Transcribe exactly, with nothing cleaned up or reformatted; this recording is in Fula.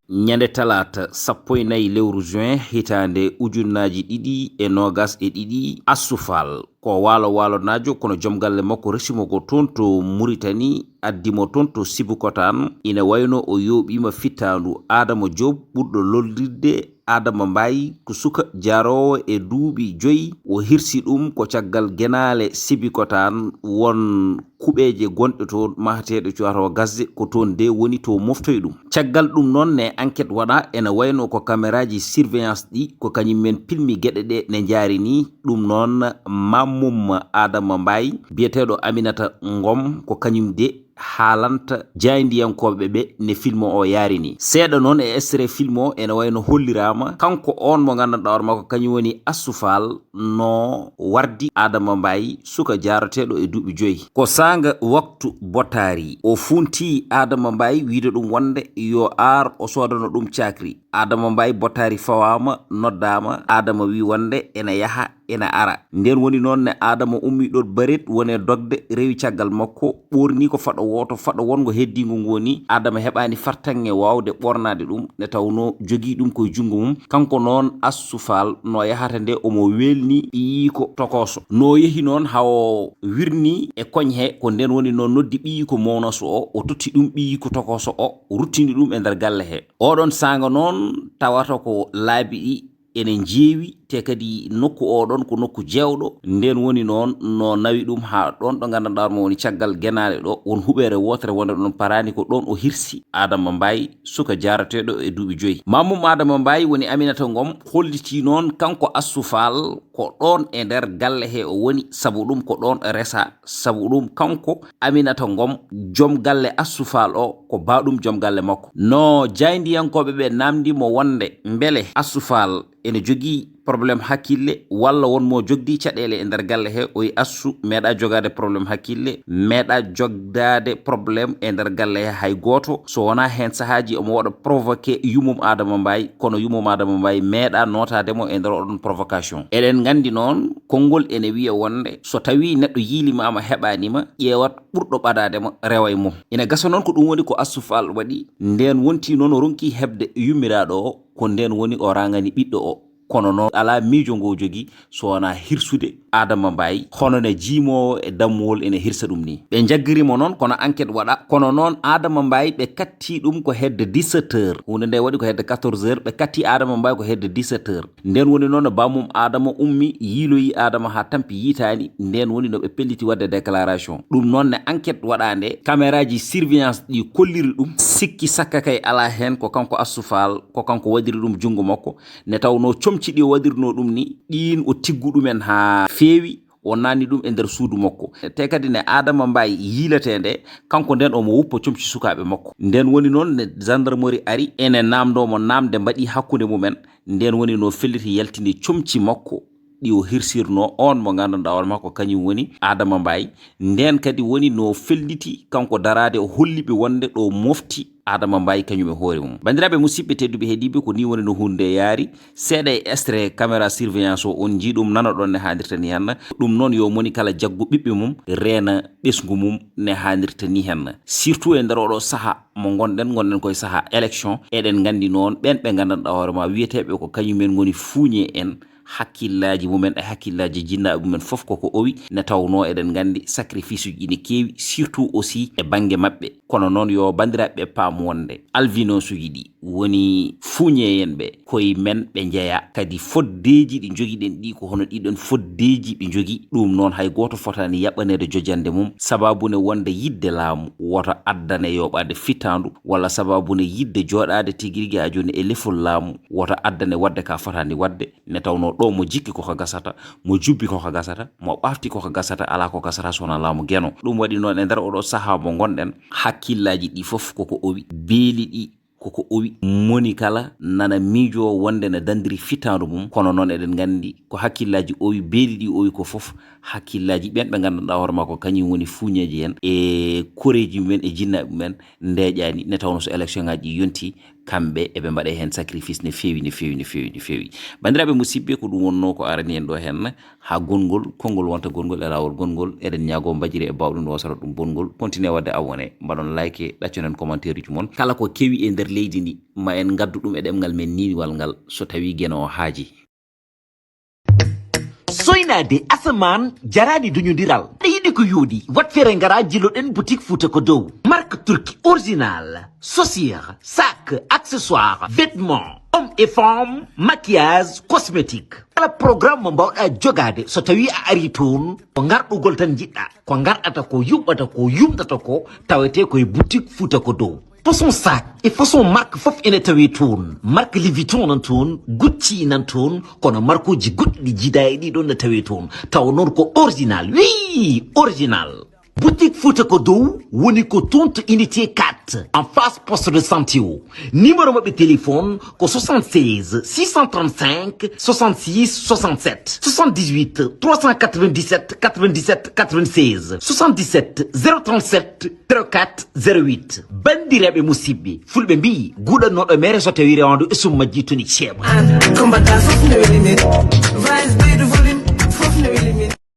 Ñande talaata sappo e nayi lewru juin hitaande ujunnaaji ɗiɗi e noogas e ɗiɗi, Assoufal ko waalo waalonaajo, kono joom galle makko resimo ko toon to Muritani, addi mo toon to Sibikotaan. Ina wayno o yooɓiima fittaandu. Adama Joob, ɓurɗo lollirde Adama Mbaay, ko suka jaaroowo e duuɓi joyi. O hirsi ɗum ko caggal genaale Sibikotaan, won kuɓeeje gonɗe toon, mahateeɗe cuwatoo gasde, ko toon de woni to moftoy ɗum. Caggal ɗum noon ne, enquête waɗa, ene wayno ko kameraaji surveillance ɗi, ko kañum men pilmi geɗe ɗe ne njaari ni. Ɗum noon, Mammum Adama Mbaay, biyeteeɗo Aminata Ngom, ko kañum de haalanta jaayndiyankooɓe ɓe ne film o yaari ni. Seeɗa noon e extrait film o ene wayno holliraama kanko on mo nganndanɗaa hoore makko kañum woni Assoufal, no wardi Adama Mbaay, suka jaaroteeɗo e duuɓi joyi. Ko saanga waktu botaari, o funti Adama Mbaay wiyde ɗum wonde yo ar o soodano ɗum cakri. Adama Mbaay botaari fawaama, noddaama, Adama wi wonde ene yaha, ene ara. Nden woni noon ne Adama ummi ɗon baret, woni e dogde, rewi caggal makko, ɓoorni ko faɗo wooto, faɗo wonngo heddiingo ngo woni Adama heɓaani fartaŋŋe waawde ɓoornaade ɗum, nde tawnoo jogii ɗum koye junngo mum. Kanko noon Assoufal no yahata nde omo weelni ɓiyiiko tokooso. No yehi noon haa o wirni e koñ he, ko nden woni noon noddi ɓiyiiko mownoso o, o totti ɗum ɓiyiiko tokooso o, o ruttini ɗum e nder galle he. Oɗon saanga noon tawata ko laabi ɗi ene njeewi, te kadi nokku oɗon ko nokku jeewɗo. Nden woni noon no nawi ɗum haa ɗon ɗo nganndanɗaa mo woni caggal genaale ɗo, won huɓeere wootere wonde ɗon paraani, ko ɗon o hirsi Adama Mbaay, suka jaarateeɗo e duuɓi joyi. Mammum Adama Mbaay woni Aminata Ngom holliti noon kanko Assoufal ko ɗon e nder galle he o woni, sabu ɗum ko ɗon resa, sabu ɗum kanko Aminata Ngom, joom galle Assoufal o, ko baaɗum joom galle makko. No jaayndiyankooɓe ɓe naamndi mo wonde mbele Assoufal ene jogii problème hakkille walla won mo jogdi caɗeele e nder galle he, o wi Assu meeɗa jogaade problème hakkille, meeɗa jogdaade problème e nder galle he hay gooto, so wonaa heen sahaaji omo waɗa provoqué yumum Adama Mbaay, kono yumum Adama Mbaay meeɗa nootaade mo e nder oɗon provocation. Eɗen nganndi noon, konngol ene wiya wonde so tawii neɗɗo yiilimaama heɓaani ma, ƴeewat ɓurɗo ɓadaade ma, rewa e mum. Ina gasa noon ko ɗum woni ko Assoufal waɗi, ndeen wonti noon o ronki heɓde yummiraaɗo o, ko ndeen woni o raŋani ɓiɗɗo o. Kono noon alaa miijo ngo o jogii so wonaa hirsude Adama Mbaay, hono ne jiimoowo e dammuwol ene hirsa ɗum ni. Ɓe njaggiri mo noon, kono enquête waɗa. Kono noon Adama Mbaay ɓe katti ɗum ko hedde dix-sept heures. Huunde nde waɗi ko hedde quatorze heures, ɓe katti Adama Mbaay ko hedde dix-sept heures. Nden woni noon bammum Adama ummi, yiiloyi Adama haa tampi yiitaani. Nden woni no ɓe pelliti waɗde déclaration. Ɗum noon ne enquête waɗaande, cameraaji surveillance ɗi kolliri ɗum. Sikki sakka kay alaa heen ko kanko Assoufal, ko kanko waɗiri ɗum junngo makko. Ne tawnoo comci ɗi o waɗirnoo ɗum ni, ɗiin o tiggu ɗumen haa feewi, o naatni ɗum e nder suudu makko. Te kadi ne Adama Mbaay yiiletee nde, kanko nden omo wuppa comci sukaaɓe makko. Nden woni noon ne gendarmerie ari, ene naamndoo mo naamnde mbaɗi hakkunde mumen. Nden woni no felliti yaltini comci makko ɗi o hirsirnoo, oon mo nganndanɗaa hoore makko kañum woni Adama Mbaay. Nden kadi woni no felliti kanko daraade, o holli ɓe wonde ɗo mofti Adama Mbaay kañum e hoore mum. Banndiraaɓe musidɓe tedduɓe heɗiiɓe, ko nii woni no huunde nde yaari. Seeɗa e extrait caméra surveillance o, on njii ɗum, nanoɗon ne haanirta ni henna. Ɗum noon yo moni kala jaggu ɓiɓɓe mum, reena ɓesngu mum ne haanirta ni henna. Surtout e nder oɗo saha mo ngonɗen, ngonɗen koye saha élection. Eɗen nganndi noon ɓen ɓe nganndanɗaa hoore ma wiyeteeɓe ko kañumen ngoni fuuñe en, hakkillaaji mumen e hakkillaaji jinnaaɓe mumen fof koko owi, ne tawnoo eɗen nganndi sacrifice uji ne keewi, surtout aussi e bannge maɓɓe. Kono noon yo banndiraaɓe ɓe paam wonde albinos uji ɗi woni fuuñeyen ɓe, koye men ɓe njeya. Kadi foddeeji ɗi njogiɗen ɗi ko hono ɗiɗon foddeeji ɓe njogi. Ɗum noon hay gooto fotaani yaɓɓaneede jojannde mum, sababu ne wonde yiɗde laamu wota addane yoɓaade fitaandu, walla sababu ne yiɗde jooɗaade tigi rigi haa jooni e lefol laamu wota addane waɗde ka fotaani waɗde. Ne tawnoo ɗo mo jikki koko gasata, mo jubbi koko gasata, mo ɓafti koko gasata, alaa ko gasata so wonaa laamu Geno. Ɗum waɗi noon e nder oɗo sahaa mo ngonɗen, hakkillaaji ɗi fof koko owi, beeli ɗi koko owi, moni kala nana miijoo wonde ne dandiri fitaandu mum. Kono noon eɗen nganndi ko hakkillaaji owi, beeli ɗi owi ko fof hakkillaaji ɓen ɓe nganndanɗaa hoore makko kañum woni fuuñeeji en e koreeji mumen e jinnaaɓe mumen ndeeƴaani, ne tawnoo so élection ngaaji ɗi yonti, kamɓe eɓe mbaɗa heen sacrifice no feewi, no feewi, no feewi, no feewi. Banndiraaɓe musidɓe, ko ɗum wonnoo ko arani en ɗo heen, haa gonngol, konngol wonta gonngol e laawol gonngol. Eɗen ñaagoo mbajiri e baawɗo no wasata ɗum bonngol. Continue waɗde abonné, mbaɗon like, ɗacconen commentaire uji mon. Kala ko kewi e nder leydi ndi, ma en ngaddu ɗum e ɗemngal men niiniwal ngal, so tawii Geno o haaji. Soynaade asamaan jaraani duñondiral. Aɗa yiɗi ko yooɗi? Wat feere ngara jilloɗen boutique Fouta ko dow. Marque turki original, chaussure, sac, accessoire, vêtements, hommes et femmes, maquillage, cosmétique. Kala programme mo mbawɗa jogaade, so tawi a ari toon, ko ngarɗugol tan njiɗɗa. Ko ngarɗata ko, yuɓɓata ko, yumɗata ko, tawete ko e boutique Fouta ko dow. Façon sac e façon marque fof ene tawe toon. Marque Louis Vuitton nan toon, Gucci nan toon, kono markuuji goɗɗi ɗi jiida e ɗiɗon ne tawe toon. Tawa noon ko original, oui, original. Boutique Fouta ko dow woni ko toon to unité quatre, en face poste de santé o. Numéro maɓɓe téléphone ko soixante-seize six cent trente-cinq soixante-six soixante-sept, soixante-dix-huit trois cent quatre-vingt-dix-sept quatre-vingt-dix-sept quatre-vingt-seize, soixante-dix-sept zéro trente-sept zéro quatre zéro huit. Banndiraaɓe musidɓe, fulɓe mbiyi, guuɗannooɗo mere so tawi rewaandu e sum majji toni ceeɓa. An, ko mbaɗɗa fof nde weli men.